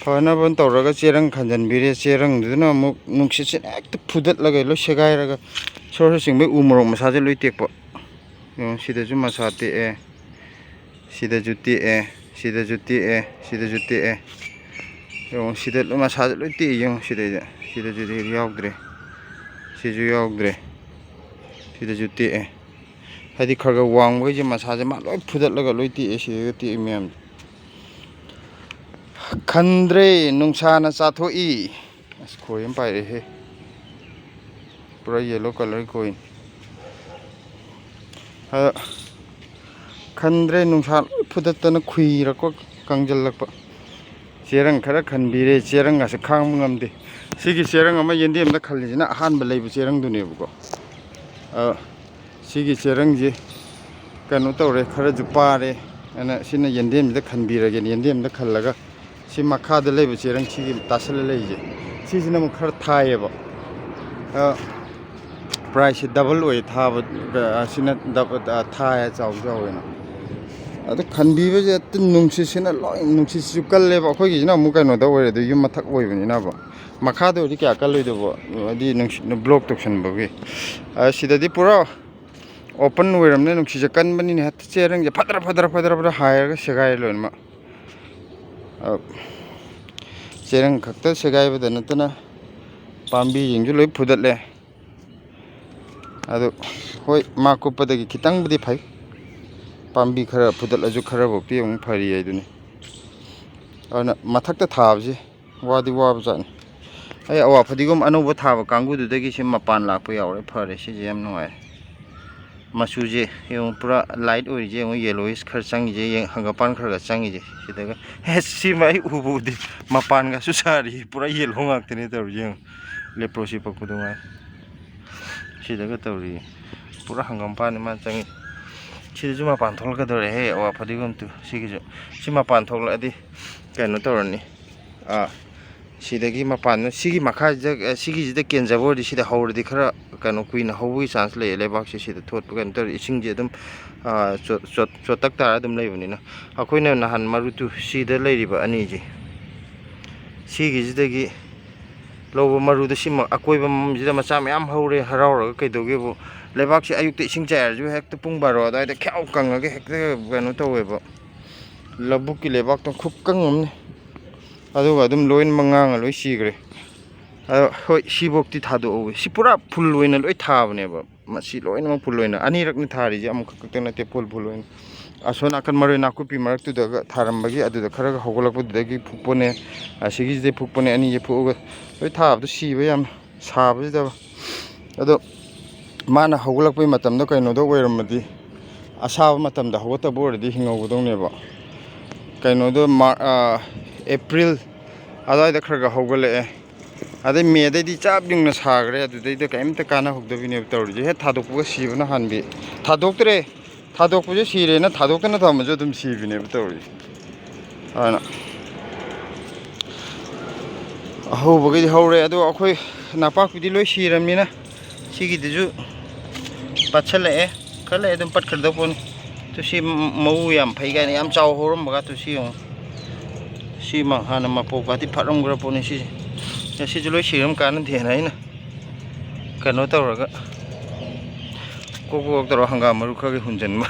ꯐꯅꯕ ꯇꯧꯔꯒ ꯆꯦꯔꯪ ꯈꯟꯖꯟꯕꯤꯔꯦ꯫ ꯆꯦꯔꯪꯗꯨꯗꯅ ꯑꯃꯨꯛ ꯅꯨꯡꯁꯤꯠꯁꯤꯅ ꯍꯦꯛꯇ ꯐꯨꯗꯠꯂꯒ ꯂꯣꯏ ꯁꯦꯒꯥꯏꯔꯒ, ꯁꯣꯔ ꯁꯣꯔ ꯆꯤꯡꯕꯩ ꯎ ꯃꯣꯔꯣꯛ ꯃꯁꯥꯁꯦ ꯂꯣꯏ ꯇꯦꯛꯄ꯫ ꯌꯦꯡꯉꯨ, ꯁꯤꯗꯁꯨ ꯃꯁꯥ ꯇꯦꯛꯑꯦ, ꯁꯤꯗꯁꯨ ꯇꯦꯛꯑꯦ, ꯁꯤꯗꯁꯨ ꯇꯦꯛꯑꯦ, ꯁꯤꯗꯁꯨ ꯇꯦꯛꯑꯦ꯫ ꯌꯦꯡꯉꯨ, ꯁꯤꯗ ꯂꯣꯏ ꯃꯁꯥꯁꯦ ꯂꯣꯏ ꯇꯦꯛꯑꯦ꯫ ꯌꯦꯡꯉꯨ, ꯁꯤꯗꯩꯗ, ꯁꯤꯗꯁꯨ ꯌꯥꯎꯗ꯭ꯔꯦ, ꯁꯤꯁꯨ ꯌꯥꯎꯗ꯭ꯔꯦ, ꯁꯤꯗꯁꯨ ꯇꯦꯛꯑꯦ꯫ ꯍꯥꯏꯗꯤ ꯈꯔ ꯈꯔ ꯋꯥꯡꯕꯈꯩꯁꯦ ꯃꯁꯥꯁꯦ ꯃꯥ ꯂꯣꯏ ꯐꯨꯗꯠꯂꯒ ꯂꯣꯏ ꯇꯦꯛꯑꯦ, ꯁꯤꯗꯩꯗ ꯇꯦꯛꯏ ꯃꯌꯥꯝꯁꯦ꯫ ꯈꯟꯗ꯭ꯔꯦ, ꯅꯨꯡꯁꯥꯅ ꯆꯥꯊꯣꯛꯏ꯫ ꯑꯁ, ꯈꯣꯏ ꯑꯃ ꯄꯥꯏꯔꯛꯑꯦꯍꯦ, ꯄꯨꯔꯥ ꯌꯦꯜꯂꯣ ꯀꯂꯔ ꯈꯣꯏꯅꯤ꯫ ꯑꯗ ꯈꯟꯗ꯭ꯔꯦ, ꯅꯨꯡꯁꯥ ꯂꯣꯏ ꯐꯨꯗꯠꯇꯅ ꯈꯨꯏꯔꯛꯄ, ꯀꯪꯁꯤꯜꯂꯛꯄ꯫ ꯆꯦꯔꯪ ꯈꯔ ꯈꯟꯕꯤꯔꯦ, ꯆꯦꯔꯪꯒꯁꯦ ꯈꯥꯡꯕ ꯉꯝꯗꯦ꯫ ꯁꯤꯒꯤ ꯆꯦꯔꯪ ꯑꯃ ꯌꯦꯟꯗꯦꯝꯗ ꯈꯜꯂꯤꯁꯤꯅ ꯑꯍꯥꯟꯕ ꯂꯩꯕ ꯆꯦꯔꯪꯗꯨꯅꯦꯕꯀꯣ꯫ ꯑ, ꯁꯤꯒꯤ ꯆꯦꯔꯪꯁꯦ ꯀꯩꯅꯣ ꯇꯧꯔꯦ, ꯈꯔꯁꯨ ꯄꯥꯔꯦ꯫ ꯑꯗꯨꯅ ꯁꯤꯅ ꯌꯦꯟꯗꯦꯝꯁꯤꯗ ꯈꯟꯕꯤꯔꯒꯦꯅ, ꯌꯦꯟꯗꯦꯝꯗ ꯈꯜꯂꯒ ꯁꯤ ꯃꯈꯥꯗ ꯂꯩꯕ ꯆꯦꯔꯪ, ꯁꯤꯒꯤ ꯇꯥꯁꯜꯂ ꯂꯩꯔꯤꯁꯦ, ꯁꯤꯁꯤꯅ ꯑꯃꯨꯛ ꯈꯔ ꯊꯥꯏꯌꯦꯕ꯫ ꯑ, ꯄ꯭ꯔꯥꯏꯁꯁꯦ ꯗꯕꯜ ꯑꯣꯏ ꯊꯥꯕ, ꯑ, ꯁꯤꯅ ꯗꯕ-, ꯑ, ꯊꯥꯏ, ꯆꯥꯎ ꯆꯥꯎꯋꯦꯅ꯫ ꯑꯗꯨ ꯈꯟꯕꯤꯕꯁꯦ ꯍꯦꯛꯇ ꯅꯨꯡꯁꯤꯠꯁꯤꯅ ꯂꯣꯏ, ꯅꯨꯡꯁꯤꯠꯁꯤꯁꯨ ꯀꯜꯂꯦꯕ꯫ ꯑꯩꯈꯣꯏꯒꯤꯁꯤꯅ ꯑꯃꯨꯛ ꯀꯩꯅꯣꯗ ꯑꯣꯏꯔꯦ, ꯑꯗꯨ ꯌꯨꯝ ꯃꯊꯛ ꯑꯣꯏꯕꯅꯤꯅꯕ꯫ ꯃꯈꯥꯗ ꯑꯣꯏꯔꯗꯤ ꯀꯌꯥ ꯀꯜꯂꯣꯏꯗꯕ, ꯍꯥꯏꯗꯤ ꯅꯨꯡꯁꯤꯠꯅ ꯕ꯭ꯂꯣꯛ ꯇꯧꯁꯟꯕꯒꯤ꯫ ꯑ, ꯁꯤꯗꯗꯤ ꯄꯨꯔꯥ ꯑꯣꯄꯟ ꯑꯣꯏꯔꯕꯅꯤꯅ ꯅꯨꯡꯁꯤꯠꯁꯦ ꯀꯟꯕꯅꯤꯅ ꯍꯦꯛꯇ ꯆꯦꯔꯪꯁꯦ ꯐꯗ꯭ꯔ ꯐꯗ꯭ꯔ ꯐꯗ꯭ꯔ ꯐꯗ꯭ꯔ ꯍꯥꯏꯔꯒ ꯁꯦꯒꯥꯏꯔꯦ ꯂꯣꯏꯅꯃꯛ꯫ ꯑ, ꯆꯦꯔꯪ ꯈꯛꯇ ꯁꯦꯒꯥꯏꯕꯗ ꯅꯠꯇꯅ ꯄꯥꯝꯕꯤꯁꯤꯡꯁꯨ ꯂꯣꯏ ꯐꯨꯗꯠꯂꯦ꯫ ꯑꯗꯨ ꯍꯣꯏ, ꯃꯥ ꯀꯨꯞꯄꯗꯒꯤ ꯈꯤꯇꯪꯕꯨꯗꯤ ꯐꯩ, ꯄꯥꯝꯕꯤ ꯈꯔ ꯐꯨꯗꯠꯂꯁꯨ ꯈꯔꯕꯨꯗꯤ ꯑꯃꯨꯛ ꯐꯔꯤ ꯍꯥꯏꯗꯨꯅꯤ꯫ ꯑꯗꯨꯅ ꯃꯊꯛꯇ ꯊꯥꯕꯁꯤ ꯋꯥꯗꯤ ꯋꯥꯕ ꯖꯥꯠꯅꯤ꯫ ꯑꯩ ꯑꯋꯥ ꯐꯗꯤꯒꯣꯝ ꯑꯅꯧꯕ ꯊꯥꯕ ꯀꯥꯡꯕꯨꯗꯨꯗꯒꯤ ꯁꯤ ꯃꯄꯥꯟ ꯂꯥꯛꯄ ꯌꯥꯎꯔꯦ꯫ ꯐꯔꯦ, ꯁꯤꯁꯦ ꯌꯥꯝ ꯅꯨꯡꯉꯥꯏꯔꯦ꯫ ꯃꯆꯨꯁꯦ ꯌꯦꯡꯉꯨ, ꯄꯨꯔꯥ ꯂꯥꯏꯠ ꯑꯣꯏꯔꯤꯁꯦ ꯌꯦꯡꯉꯨ, ꯌꯦꯂꯣꯋꯤꯁ ꯈꯔ ꯆꯪꯉꯤꯁꯦ, ꯌꯦꯡ, ꯍꯪꯒꯄꯥꯟ ꯈꯔ ꯈꯔ ꯆꯪꯉꯤꯁꯦ꯫ ꯁꯤꯗꯒ, ꯑꯦ, ꯁꯤꯃ ꯑꯩ ꯎꯕ ꯎꯗꯦ, ꯃꯄꯥꯟꯒꯁꯨ ꯁꯥꯔꯤ, ꯄꯨꯔꯥ ꯌꯦꯂꯣ ꯉꯥꯛꯇꯅꯦ ꯇꯧꯔꯤꯁꯦ ꯌꯦꯡꯉꯨ꯫ ꯂꯦꯄ꯭ꯔꯣꯁꯤ ꯄꯛꯄꯗꯣ ꯉꯥꯏ꯫ ꯁꯤꯗꯒ ꯇꯧꯔꯤ꯫ ꯄꯨꯔꯥ ꯍꯪꯒꯥꯝꯄꯥꯟꯅꯤ ꯃꯥꯅ ꯆꯪꯉꯤ꯫ ꯁꯤꯗꯁꯨ ꯃꯄꯥꯟ ꯊꯣꯛꯂꯛꯀꯗꯧꯔꯦꯍꯦ, ꯑꯋꯥ ꯐꯗꯤꯒꯣꯝꯇꯨ꯫ ꯁꯤꯒꯤꯁꯨ, ꯁꯤ ꯃꯄꯥꯟ ꯊꯣꯛꯂꯛꯑꯗꯤ ꯀꯩꯅꯣ ꯇꯧꯔꯅꯤ꯫ ꯑꯥ, ꯁꯤꯗꯒꯤ ꯃꯄꯥꯟ, ꯁꯤꯒꯤ ꯃꯈꯥꯁꯤꯗ, ꯑ, ꯁꯤꯒꯤꯁꯤꯗ ꯀꯦꯟꯖꯕ ꯑꯣꯏꯔꯗꯤ, ꯁꯤꯗ ꯍꯧꯔꯗꯤ ꯈꯔ ꯀꯩꯅꯣ ꯀꯨꯏꯅ ꯍꯧꯕꯒꯤ ꯆꯥꯟꯁ ꯂꯩꯌꯦ꯫ ꯂꯩꯕꯥꯛꯁꯦ ꯁꯤꯗ ꯊꯣꯠꯄ ꯀꯩꯅꯣ ꯇꯧꯔꯗꯤ, ꯏꯁꯤꯡꯁꯦ ꯑꯗꯨꯝ, ꯑ, ꯆꯣꯠ-, ꯆꯣꯠ-, ꯆꯣꯠꯇꯛ ꯇꯥꯔ ꯑꯗꯨꯝ ꯂꯩꯕꯅꯤꯅ꯫ ꯑꯩꯈꯣꯏꯅ ꯅꯍꯥꯟ ꯃꯔꯨꯇꯨ ꯁꯤꯗ ꯂꯩꯔꯤꯕ ꯑꯅꯤꯁꯦ, ꯁꯤꯒꯤꯁꯤꯗꯒꯤ ꯂꯧꯕ ꯃꯔꯨꯗ ꯁꯤꯃ ꯑꯀꯣꯏꯕ ꯃꯝꯁꯤꯗ ꯃꯆꯥ ꯃꯌꯥꯝ ꯍꯧꯔꯦ, ꯍꯔꯥꯎꯔꯒ꯫ ꯀꯩꯗꯧꯒꯦꯕꯨ, ꯂꯩꯕꯥꯛꯁꯦ ꯑꯌꯨꯛꯇ ꯏꯁꯤꯡ ꯆꯥꯏꯔꯁꯨ ꯍꯦꯛꯇ ꯄꯨꯡ ꯕꯥꯔꯣ ꯑꯗꯨꯋꯥꯏꯗ ꯈ꯭ꯌꯥꯎ ꯀꯪꯉꯒ ꯍꯦꯛꯇ ꯀꯩꯅꯣ ꯇꯧꯋꯦꯕ꯫ ꯂꯧꯕꯨꯛꯀꯤ ꯂꯩꯕꯥꯛꯇꯣ ꯈꯨꯀꯪ ꯑꯃꯅꯤ꯫ ꯑꯗꯨꯒ ꯑꯗꯨꯝ ꯂꯣꯏꯅꯃꯛ ꯉꯥꯡꯉ ꯂꯣꯏ ꯁꯤꯈ꯭ꯔꯦ꯫ ꯑꯗꯣ ꯍꯣꯏ, ꯁꯤꯐꯧꯇꯤ ꯊꯥꯗꯣꯛꯍꯧꯋꯤ꯫ ꯁꯤ ꯄꯨꯔꯥ ꯐꯨꯜ ꯑꯣꯏꯅ ꯂꯣꯏ ꯊꯥꯕꯅꯦꯕ꯫ ꯃꯁꯤ ꯂꯣꯏꯅꯃꯛ ꯐꯨꯜ ꯑꯣꯏꯅ꯫ ꯑꯅꯤꯔꯛꯅꯤ ꯊꯥꯔꯤꯁꯦ, ꯑꯃꯨꯛꯈꯛ ꯈꯛꯇ ꯅꯠꯇꯦ ꯐꯨꯜ ꯐꯨꯜ ꯑꯣꯏꯅ꯫ ꯑꯁꯣꯝ ꯅꯥꯀꯟ ꯃꯔꯣꯏ ꯅꯥꯀꯨꯞꯄꯤ ꯃꯔꯛꯇꯨꯗꯒ ꯊꯥꯔꯝꯕꯒꯤ, ꯑꯗꯨꯗ ꯈꯔꯒ ꯍꯧꯒꯠꯂꯛꯄꯗꯨꯗꯒꯤ ꯐꯨꯛꯄꯅꯦ꯫ ꯑꯁꯤꯒꯤꯁꯤꯗꯩ ꯐꯨꯛꯄꯅꯦ, ꯑꯅꯤꯁꯦ ꯐꯨꯛꯑꯒ ꯂꯣꯏ ꯊꯥꯕꯗꯣ ꯁꯤꯕ ꯌꯥꯝ ꯁꯥꯕꯁꯤꯗ꯫ ꯑꯗꯣ ꯃꯥꯅ ꯍꯧꯒꯠꯂꯛꯄꯩ ꯃꯇꯝꯗ ꯀꯩꯅꯣꯗ ꯑꯣꯏꯔꯝꯃꯗꯤ, ꯑꯁꯥꯕ ꯃꯇꯝꯗ ꯍꯧꯒꯠꯇꯕ ꯑꯣꯏꯔꯗꯤ ꯍꯤꯡꯍꯧꯒꯗꯧꯅꯦꯕ꯫ ꯀꯩꯅꯣꯗꯣ ꯃꯥ-, ꯑ, ꯑꯦꯄ꯭ꯔꯤꯜ ꯑꯗꯨꯋꯥꯏꯗ ꯈꯔ ꯈꯔ ꯍꯧꯒꯠꯂꯛꯑꯦ꯫ ꯑꯗꯩ ꯃꯦꯗꯩꯗꯤ ꯆꯞ ꯌꯨꯡꯅ ꯁꯥꯈ꯭ꯔꯦ꯫ ꯑꯗꯨꯗꯩꯗ ꯀꯔꯤꯝꯇ ꯀꯥꯟꯅꯍꯧꯗꯕꯤꯅꯦꯕ ꯇꯧꯔꯤꯁꯦ꯫ ꯍꯦꯛ ꯊꯥꯗꯣꯛꯄꯒ ꯁꯤꯕꯅ ꯍꯥꯟꯕꯤ꯫ ꯊꯥꯗꯣꯛꯇ꯭ꯔꯦ꯫ ꯊꯥꯗꯣꯛꯄꯁꯦ ꯁꯤꯔꯦꯅ ꯊꯥꯗꯣꯛꯇꯅ ꯊꯝꯃꯁꯨ ꯑꯗꯨꯝ ꯁꯤꯕꯤꯅꯦꯕ ꯇꯧꯔꯤꯁꯦ꯫ ꯑꯗꯨꯅ ꯑꯍꯧꯕꯈꯩꯗꯤ ꯍꯧꯔꯦ, ꯑꯗꯣ ꯑꯩꯈꯣꯏ ꯅꯄꯥꯛꯄꯤꯗꯤ ꯂꯣꯏ ꯁꯤꯔꯕꯅꯤꯅ, ꯁꯤꯒꯤꯗꯨꯁꯨ ꯄꯠꯁꯜꯂꯛꯑꯦ꯫ ꯈꯔ ꯂꯩ ꯑꯗꯨꯝ ꯄꯠꯈ꯭ꯔꯗꯧ ꯄꯣꯠꯅꯤ꯫ ꯇꯨ ꯁꯤ ꯃ-, ꯃꯎ ꯌꯥꯝ ꯐꯩ ꯀꯥꯏꯅ ꯌꯥꯝ ꯆꯥꯎ ꯍꯧꯔꯝꯕꯒ, ꯇꯨ ꯁꯤ ꯌꯦꯡꯉꯨ꯫ ꯁꯤꯃ ꯍꯥꯟꯅ ꯃꯄꯣꯛꯀꯥꯗꯤ ꯐꯠꯂꯝꯈ꯭ꯔ ꯄꯣꯠꯅꯤ ꯁꯤꯁꯦ꯫ ꯑꯦ, ꯁꯤꯁꯨ ꯂꯣꯏ ꯁꯤꯔꯝ ꯀꯥꯟꯅꯗꯦꯅ ꯑꯩꯅ ꯀꯩꯅꯣ ꯇꯧꯔꯒ, ꯀꯣꯛ ꯀꯣꯛ ꯇꯧꯔꯒ ꯍꯪꯒꯥꯝ ꯃꯔꯨ ꯈꯔꯒꯤ ꯍꯨꯟꯖꯤꯟꯕ꯫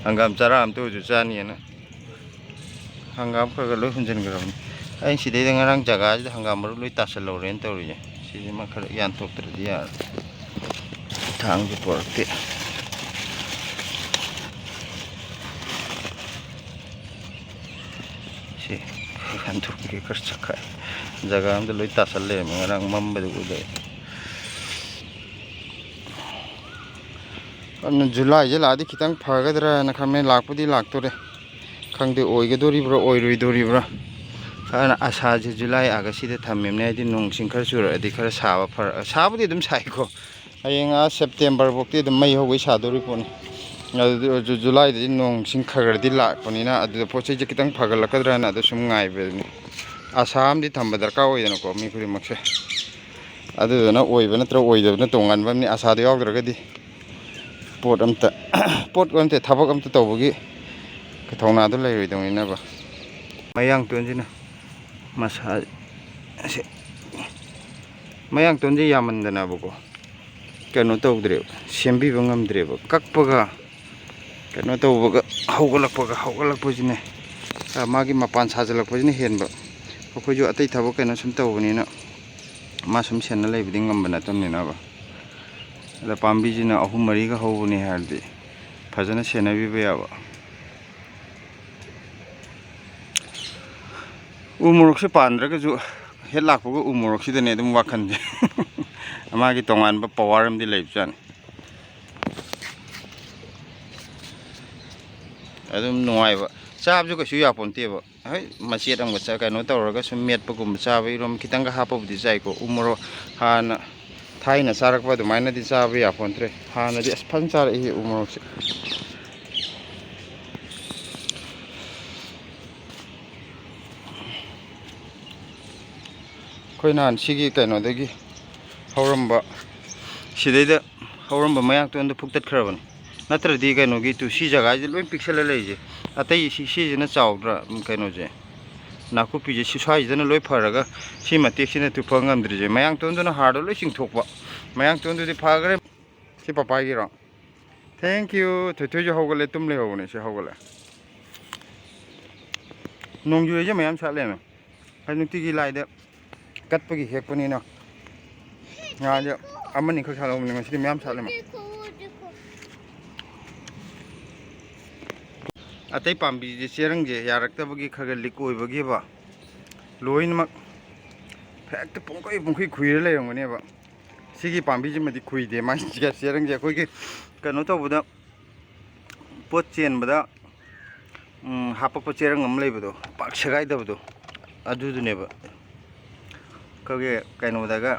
ꯍꯪꯒꯥꯝ ꯆꯔꯥ ꯑꯝꯇ ꯑꯣꯏꯔꯁꯨ ꯆꯥꯅꯤꯅ꯫ ꯍꯪꯒꯥꯝ ꯈꯔ ꯈꯔ ꯂꯣꯏ ꯍꯨꯟꯖꯤꯟꯈ꯭ꯔꯕꯅꯤ꯫ ꯑꯩꯅ ꯁꯤꯗꯩꯗ ꯉꯔꯥꯡ ꯖꯒꯥꯁꯤꯗ ꯍꯪꯒꯥꯝ ꯃꯔꯨ ꯂꯣꯏ ꯇꯥꯁꯜꯍꯧꯔꯦꯅ ꯇꯧꯔꯤꯁꯦ꯫ ꯁꯤꯁꯤꯃ ꯈꯔ ꯌꯥꯟꯊꯣꯛꯇ꯭ꯔꯗꯤ ꯌꯥꯔꯣꯏ꯫ ꯊꯥꯡꯁꯨ ꯄꯣꯔꯛꯇꯦ꯫ ꯁꯤ ꯌꯥꯟꯊꯣꯛꯄꯤꯒꯦ, ꯈꯔ ꯆꯠꯈꯥꯏ꯫ ꯖꯒꯥ ꯑꯝꯗ ꯂꯣꯏ ꯇꯥꯁꯜ ꯂꯩꯔꯝꯃꯦ, ꯉꯔꯥꯡ ꯃꯝꯕꯗ ꯎꯗꯦ꯫ ꯑꯗꯨꯅ ꯖꯨꯂꯥꯏꯁꯦ ꯂꯥꯛꯑꯗꯤ ꯈꯤꯇꯪ ꯐꯒꯗ꯭ꯔꯥꯅ ꯈꯟꯕꯅꯦ꯫ ꯂꯥꯛꯄꯨꯗꯤ ꯂꯥꯛꯇꯣꯔꯦ꯫ ꯈꯪꯗꯦ ꯑꯣꯏꯒꯗꯣꯔꯤꯕ꯭ꯔꯥ ꯑꯣꯏꯔꯣꯏꯗꯣꯔꯤꯕ꯭ꯔꯥ꯫ ꯑꯗꯨꯅ ꯑꯁꯥꯁꯦ ꯖꯨꯂꯥꯏ ꯑꯥꯒꯁꯁꯤꯗ ꯊꯝꯃꯤꯕꯅꯦ꯫ ꯍꯥꯏꯗꯤ ꯅꯣꯡ ꯆꯤꯡ ꯈꯔ ꯆꯨꯔꯛꯑꯗꯤ ꯈꯔ ꯁꯥꯕ ꯐꯔ-, ꯁꯥꯕꯨꯗꯤ ꯑꯗꯨꯝ ꯁꯥꯏꯀꯣ꯫ ꯍꯌꯦꯡ ꯑꯥ ꯁꯦꯞꯇꯦꯝꯕꯔ ꯐꯥꯎꯗꯤ ꯑꯗꯨꯝ ꯃꯩ ꯍꯧꯒꯩ ꯁꯥꯗꯣꯔꯤ ꯄꯣꯠꯅꯤ꯫ ꯑꯗꯨ ꯑꯣꯏꯔꯁꯨ ꯖꯨꯂꯥꯏꯗꯗꯤ ꯅꯣꯡ ꯏꯁꯤꯡ ꯈꯔ ꯈꯔꯗꯤ ꯂꯥꯛꯄꯅꯤꯅ ꯑꯗꯨꯗ ꯄꯣꯠ ꯆꯩꯁꯦ ꯈꯤꯇꯪ ꯐꯒꯠꯂꯛꯀꯗ꯭ꯔꯅ ꯑꯗꯨ ꯁꯨꯝ ꯉꯥꯏꯕꯗꯨꯅꯤ꯫ ꯑꯁꯥ ꯑꯃꯗꯤ ꯊꯝꯕ ꯗꯔꯀꯥꯔ ꯑꯣꯏꯗꯅꯀꯣ, ꯃꯤ ꯈꯨꯗꯤꯡꯃꯛꯁꯦ꯫ ꯑꯗꯨꯗꯨꯅ ꯑꯣꯏꯕ ꯅꯠꯇ꯭ꯔꯒ ꯑꯣꯏꯗꯕꯅ ꯇꯣꯉꯥꯟꯕ ꯑꯃꯅꯤ꯫ ꯑꯁꯥꯗꯣ ꯌꯥꯎꯗ꯭ꯔꯒꯗꯤ ꯄꯣꯠ ꯑꯝꯇ ꯄꯣꯠ ꯑꯝꯇ ꯊꯕꯛ ꯑꯝꯇ ꯇꯧꯕꯒꯤ ꯊꯧꯅꯥꯗꯣ ꯂꯩꯔꯣꯏꯗꯧꯅꯤꯅꯕ꯫ ꯃꯌꯥꯡꯇꯣꯟꯁꯤꯅ ꯃꯁꯥ ꯑꯁꯤ ꯃꯌꯥꯡꯇꯣꯟꯁꯦ ꯌꯥꯝꯃꯟꯗꯅꯕꯀꯣ, ꯀꯩꯅꯣ ꯇꯧꯗ꯭ꯔꯦꯕ, ꯁꯦꯝꯕꯤꯕ ꯉꯝꯗ꯭ꯔꯦꯕ꯫ ꯀꯛꯄꯒ ꯀꯩꯅꯣ ꯇꯧꯕꯒ, ꯍꯧꯒꯠꯂꯛꯄꯒ ꯍꯧꯒꯠꯂꯛꯄꯁꯤꯅꯦ, ꯑ, ꯃꯥꯒꯤ ꯃꯄꯥꯟ ꯁꯥꯖꯜꯂꯛꯄꯁꯤꯅ ꯍꯦꯟꯕ꯫ ꯑꯩꯈꯣꯏꯁꯨ ꯑꯇꯩ ꯊꯕꯛ ꯀꯩꯅꯣ ꯁꯨꯝ ꯇꯧꯕꯅꯤꯅ ꯃꯥ ꯁꯨꯝ ꯁꯦꯟꯅ ꯂꯩꯕꯗꯤ ꯉꯝꯕ ꯅꯠꯇꯕꯅꯤꯅꯕ꯫ ꯑꯗ ꯄꯥꯝꯕꯤꯁꯤꯅ ꯑꯍꯨꯝ ꯃꯔꯤꯒ ꯍꯧꯕꯅꯤ ꯍꯥꯏꯔꯗꯤ ꯐꯖꯅ ꯁꯦꯟꯅꯕꯤꯕ ꯌꯥꯕ꯫ ꯎ ꯃꯣꯔꯣꯛꯁꯦ ꯄꯥꯟꯗ꯭ꯔꯒꯁꯨ ꯍꯦꯛ ꯂꯥꯛꯄꯒ ꯎ ꯃꯣꯔꯣꯛꯁꯤꯗꯅꯦ ꯑꯗꯨꯝ ꯋꯥꯈꯜꯁꯦ꯫ ꯃꯥꯒꯤ ꯇꯣꯉꯥꯟꯕ ꯄꯋꯥꯔ ꯑꯃꯗꯤ ꯂꯩꯕꯖꯥꯠꯅꯤ꯫ ꯑꯗꯨꯝ ꯅꯨꯡꯉꯥꯏꯕ, ꯆꯥꯕꯁꯨ ꯀꯩꯁꯨ ꯌꯥꯄꯣꯟꯇꯦꯕ꯫ ꯍꯣꯏ, ꯃꯆꯦꯠ ꯑꯃꯒ ꯆ-, ꯀꯩꯅꯣ ꯇꯧꯔꯒ ꯁꯨꯝ ꯃꯦꯠꯄꯒꯨꯝꯕ ꯆꯥꯕ, ꯏꯔꯣꯝ ꯈꯤꯇꯪꯒ ꯍꯥꯞꯄꯕꯨꯗꯤ ꯆꯥꯏꯀꯣ꯫ ꯎ ꯃꯣꯔꯣꯛ ꯍꯥꯟꯅ ꯊꯥꯏꯅ ꯆꯥꯔꯛꯄ ꯑꯗꯨꯃꯥꯏꯅꯗꯤ ꯆꯥꯕ ꯌꯥꯄꯣꯟꯇ꯭ꯔꯦ꯫ ꯍꯥꯟꯅꯗꯤ ꯑꯁ ꯐꯖꯅ ꯆꯥꯔꯛꯏ ꯎ ꯃꯣꯔꯣꯛꯁꯦ꯫ ꯑꯩꯈꯣꯏ ꯅꯍꯥꯟ ꯁꯤꯒꯤ ꯀꯩꯅꯣꯗꯒꯤ ꯍꯧꯔꯝꯕ, ꯁꯤꯗꯩꯗ ꯍꯧꯔꯝꯕ ꯃꯌꯥꯡꯇꯣꯟꯗꯣ ꯐꯨꯛꯇꯠꯈ꯭ꯔꯕꯅꯤ꯫ ꯅꯠꯇ꯭ꯔꯗꯤ ꯀꯩꯅꯣꯒꯤ ꯇꯨ ꯁꯤ ꯖꯒꯥꯁꯤꯗ ꯂꯣꯏ ꯄꯤꯛꯁꯜꯂ ꯂꯩꯔꯤꯁꯦ꯫ ꯑꯇꯩ ꯁꯤ, ꯁꯤꯁꯤꯅ ꯆꯥꯎꯗ꯭ꯔꯥ? ꯎꯝ, ꯀꯩꯅꯣꯁꯦ, ꯅꯥꯀꯨꯞꯄꯤꯁꯦ ꯁꯤ ꯁ꯭ꯋꯥꯏꯁꯤꯗꯅ ꯂꯣꯏ ꯐꯔꯒ ꯁꯤ ꯃꯇꯦꯛꯁꯤꯅ ꯇꯨ ꯐ ꯉꯝꯗ꯭ꯔꯤꯁꯦ꯫ ꯃꯌꯥꯡꯇꯣꯟꯗꯨꯅ ꯍꯥꯔꯗꯣ ꯂꯣꯏ ꯆꯤꯡꯊꯣꯛꯄ꯫ ꯃꯌꯥꯡꯇꯣꯟꯗꯨꯗꯤ ꯐꯈ꯭ꯔꯦ꯫ ꯁꯤ ꯄꯄꯥꯒꯤꯔꯣ? Thank you꯫ ꯊꯣꯏꯊꯣꯏꯁꯨ ꯍꯧꯒꯠꯂꯦ, ꯇꯨꯝ ꯂꯩꯍꯧꯕꯅꯦ꯫ ꯁꯤ ꯍꯧꯒꯠꯂꯦ꯫ ꯅꯣꯡꯖꯨ ꯍꯩꯁꯦ ꯃꯌꯥꯝ ꯁꯥꯠꯂꯦꯅ꯫ ꯑꯩ ꯅꯨꯡꯇꯤꯒꯤ ꯂꯥꯏꯗ ꯀꯠꯄꯒꯤ ꯍꯦꯛꯄꯅꯤꯅ꯫ ꯉꯥꯁꯦ ꯑꯃꯅꯤꯈꯛ ꯁꯥꯠꯍꯧꯕꯅꯦ, ꯉꯁꯤꯗꯤ ꯃꯌꯥꯝ ꯁꯥꯠꯂꯦ꯫ ꯑꯇꯩ ꯄꯥꯝꯕꯤꯁꯦ ꯆꯦꯔꯪꯁꯦ ꯌꯥꯔꯛꯇꯕꯒꯤ ꯈꯔ ꯈꯔ ꯂꯤꯛ ꯑꯣꯏꯕꯒꯤꯕ ꯂꯣꯏꯅꯃꯛ ꯍꯦꯛꯇ ꯄꯨꯡꯈꯩ ꯄꯨꯡꯈꯩ ꯈꯨꯏꯔ ꯂꯩꯔꯝꯒꯅꯦꯕ꯫ ꯁꯤꯒꯤ ꯄꯥꯝꯕꯤꯁꯤꯃꯗꯤ ꯈꯨꯏꯗꯦ꯫ ꯃꯥꯒꯤ ꯆꯦꯔꯪꯁꯦ ꯑꯩꯈꯣꯏꯒꯤ ꯀꯩꯅꯣ ꯇꯧꯕꯗ, ꯄꯣꯠ ꯆꯦꯟꯕꯗ, ꯎꯝ, ꯍꯥꯄꯛꯄ ꯆꯦꯔꯪ ꯑꯃ ꯂꯩꯕꯗꯣ, ꯄꯥꯛ ꯁꯦꯒꯥꯏꯗꯕꯗꯣ, ꯑꯗꯨꯗꯨꯅꯦꯕ꯫ ꯑꯩꯈꯣꯏꯒꯤ ꯀꯩꯅꯣꯗꯒ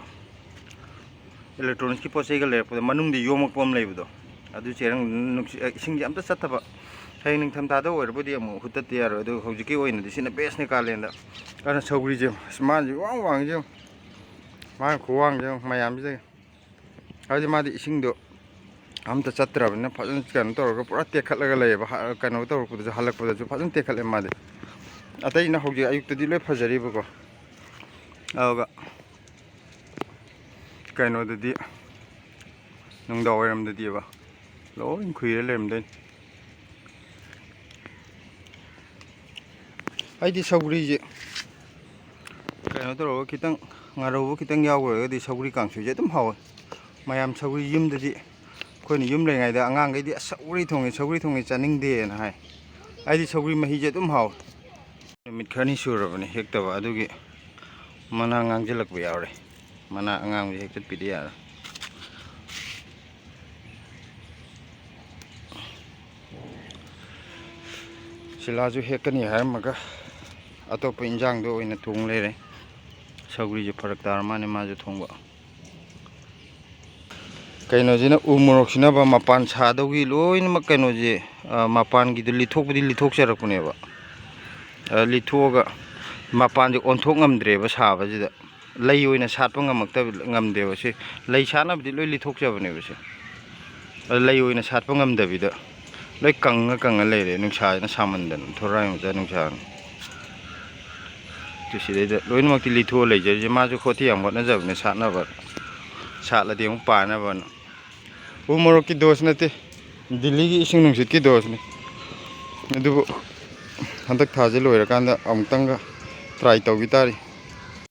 ꯏꯂꯦꯛꯇ꯭ꯔꯣꯅꯤꯛꯁꯀꯤ ꯄꯣꯠ ꯆꯩꯒ ꯂꯩꯔꯛꯄꯗ ꯃꯅꯨꯡꯗ ꯌꯣꯝꯃꯛꯄ ꯑꯃ ꯂꯩꯕꯗꯣ, ꯑꯗꯨ ꯆꯦꯔꯪ ꯅꯨꯡꯁꯤ-, ꯏꯁꯤꯡꯁꯦ ꯑꯝꯇ ꯆꯠꯇꯕ꯫ ꯍꯌꯦꯡ ꯅꯤꯡꯊꯝꯊꯥꯗ ꯑꯣꯏꯔꯕꯨꯗꯤ ꯑꯃꯨꯛ ꯍꯨꯠꯇꯠꯇ ꯌꯥꯔꯣꯏ, ꯑꯗꯨꯒ ꯍꯧꯖꯤꯛꯀꯤ ꯑꯣꯏꯅꯗꯤ ꯁꯤꯅ ꯕꯦꯁꯅꯦ ꯀꯥꯂꯦꯟꯗ꯫ ꯑꯗꯨꯅ ꯁꯧꯒ꯭ꯔꯤꯁꯦ, ꯑꯁ, ꯃꯥꯅꯁꯨ ꯏꯋꯥꯡ ꯋꯥꯡꯉꯤꯁꯦ ꯌꯦꯡꯉꯨ꯫ ꯃꯥꯅ ꯈꯨꯋꯥꯡꯁꯦ ꯌꯦꯡꯉꯨ, ꯃꯌꯥꯝꯁꯤꯗꯒꯤ꯫ ꯍꯥꯏꯗꯤ ꯃꯥꯗꯤ ꯏꯁꯤꯡꯗꯣ ꯑꯝꯇ ꯆꯠꯇ꯭ꯔꯕꯅꯤꯅ ꯐꯖꯅ ꯀꯩꯅꯣ ꯇꯧꯔꯒ ꯄꯨꯔꯥ ꯇꯦꯛꯈꯠꯂꯒ ꯂꯩꯌꯦꯕ꯫ ꯍ-, ꯀꯩꯅꯣ ꯇꯧꯔꯛꯄꯗꯁꯨ, ꯍꯜꯂꯛꯄꯗꯁꯨ ꯐꯖꯅ ꯇꯦꯛꯈꯠꯂꯦ ꯃꯥꯗꯤ꯫ ꯑꯇꯩꯅ ꯍꯧꯖꯤꯛ ꯑꯌꯨꯛꯇꯗꯤ ꯂꯣꯏ ꯐꯖꯔꯤꯕꯀꯣ, ꯑꯗꯨꯒ ꯀꯩꯅꯣꯗꯗꯤ, ꯅꯨꯡꯗꯥꯡ ꯋꯥꯏꯔꯝꯗꯗꯤꯕ ꯂꯣꯏ ꯈꯨꯏꯔ ꯂꯩꯔꯝꯗꯣꯏꯅꯤ꯫ ꯑꯩꯗꯤ ꯁꯧꯒ꯭ꯔꯤꯁꯦ ꯀꯩꯅꯣ ꯇꯧꯔꯒ ꯈꯤꯇꯪ ꯉꯥꯔꯧꯕ ꯈꯤꯇꯪ ꯌꯥꯎꯈ꯭ꯔꯒꯗꯤ ꯁꯧꯒ꯭ꯔꯤ ꯀꯥꯡꯁꯣꯏꯁꯦ ꯑꯗꯨꯝ ꯍꯥꯎꯋꯦ꯫ ꯃꯌꯥꯝ ꯁꯧꯒ꯭ꯔꯤ ꯌꯨꯝꯗꯗꯤ, ꯑꯩꯈꯣꯏꯅ ꯌꯨꯝ ꯂꯩꯉꯩꯗ ꯑꯉꯥꯡꯈꯩꯗꯤ "ꯑꯁ, ꯁꯧꯒ꯭ꯔꯤ ꯊꯣꯡꯉꯦ, ꯁꯧꯒ꯭ꯔꯤ ꯊꯣꯡꯉꯦ, ꯆꯥꯅꯤꯡꯗꯦꯅ" ꯍꯥꯏ꯫ ꯑꯩꯗꯤ ꯁꯧꯒ꯭ꯔꯤ ꯃꯍꯤꯁꯦ ꯑꯗꯨꯝ ꯍꯥꯎꯋꯦ꯫ ꯅꯨꯃꯤꯠ ꯈꯔꯅꯤ ꯁꯨꯔꯕꯅꯤ ꯍꯦꯛꯇꯕ, ꯑꯗꯨꯒꯤ ꯃꯅꯥ ꯉꯥꯡꯁꯤꯜꯂꯛꯄ ꯌꯥꯎꯔꯦ꯫ ꯃꯅꯥ ꯑꯉꯥꯡꯕꯁꯦ ꯍꯦꯛꯇꯠꯄꯤꯗ ꯌꯥꯔꯣꯏ꯫ ꯁꯤꯂꯥꯁꯨ ꯍꯦꯛꯀꯅꯤ ꯍꯥꯏꯔꯝꯃꯒ ꯑꯇꯣꯞꯄ ꯏꯟꯖꯥꯡꯗꯣ ꯑꯣꯏꯅ ꯊꯣꯡ ꯂꯩꯔꯦ꯫ ꯁꯧꯒ꯭ꯔꯤꯁꯦ ꯐꯔꯛ ꯇꯥꯔ ꯃꯥꯅꯦ ꯃꯥꯁꯨ ꯊꯣꯡꯕ꯫ ꯀꯩꯅꯣꯁꯤꯅ, ꯎ ꯃꯣꯔꯣꯛꯁꯤꯅꯕ ꯃꯄꯥꯟ ꯁꯥꯗꯧꯒꯤ ꯂꯣꯏꯅꯃꯛ ꯀꯩꯅꯣꯁꯦ, ꯑ, ꯃꯄꯥꯟꯒꯤꯗꯨ ꯂꯤꯊꯣꯛꯄꯗꯤ ꯂꯤꯊꯣꯛꯆꯔꯛꯄꯅꯦꯕ꯫ ꯑ, ꯂꯤꯊꯣꯛꯑꯒ ꯃꯄꯥꯟꯁꯦ ꯑꯣꯟꯊꯣꯛ ꯉꯝꯗ꯭ꯔꯦꯕ ꯁꯥꯕꯁꯤꯗ꯫ ꯂꯩ ꯑꯣꯏꯅ ꯁꯥꯠꯄ ꯉꯝꯃꯛꯇꯕ, ꯉꯝꯗꯦꯕ ꯁꯤ꯫ ꯂꯩ ꯁꯥꯠꯅꯕꯗꯤ ꯂꯣꯏ ꯂꯤꯊꯣꯛꯆꯕꯅꯦꯕ ꯁꯦ꯫ ꯑꯗ ꯂꯩ ꯑꯣꯏꯅ ꯁꯥꯠꯄ ꯉꯝꯗꯕꯤꯗ ꯂꯣꯏ ꯀꯪꯉ ꯀꯪꯉ ꯂꯩꯔꯦ, ꯅꯨꯡꯁꯥꯁꯤꯅ ꯁꯥꯃꯟꯗꯅ, ꯊꯣꯔꯥꯏ ꯃꯆꯥ ꯅꯨꯡꯁꯥꯅ꯫ ꯑꯗꯨ ꯁꯤꯗꯩꯗ ꯂꯣꯏꯅꯃꯛꯇꯤ ꯂꯤꯊꯣꯛꯑ ꯂꯩꯖꯔꯤꯁꯦ꯫ ꯃꯥꯁꯨ ꯈꯣꯠꯇꯤ ꯌꯥꯝ ꯍꯣꯠꯅꯖꯕꯅꯦ ꯁꯥꯠꯅꯕ, ꯁꯥꯠꯂꯗꯤ ꯑꯃꯨꯛ ꯄꯥꯅꯕꯅ꯫ ꯎ ꯃꯣꯔꯣꯛꯀꯤ ꯗꯣꯁ ꯅꯠꯇꯦ, ꯗꯤꯜꯂꯤꯒꯤ ꯏꯁꯤꯡ ꯅꯨꯡꯁꯤꯠꯀꯤ ꯗꯣꯁꯅꯤ꯫ ꯑꯗꯨꯕꯨ ꯍꯟꯗꯛ ꯊꯥꯁꯦ ꯂꯣꯏꯔꯀꯥꯟꯗ ꯑꯃꯨꯛꯇꯪꯒ ꯇ꯭ꯔꯥꯏ ꯇꯧꯈꯤ ꯇꯥꯔꯤ꯫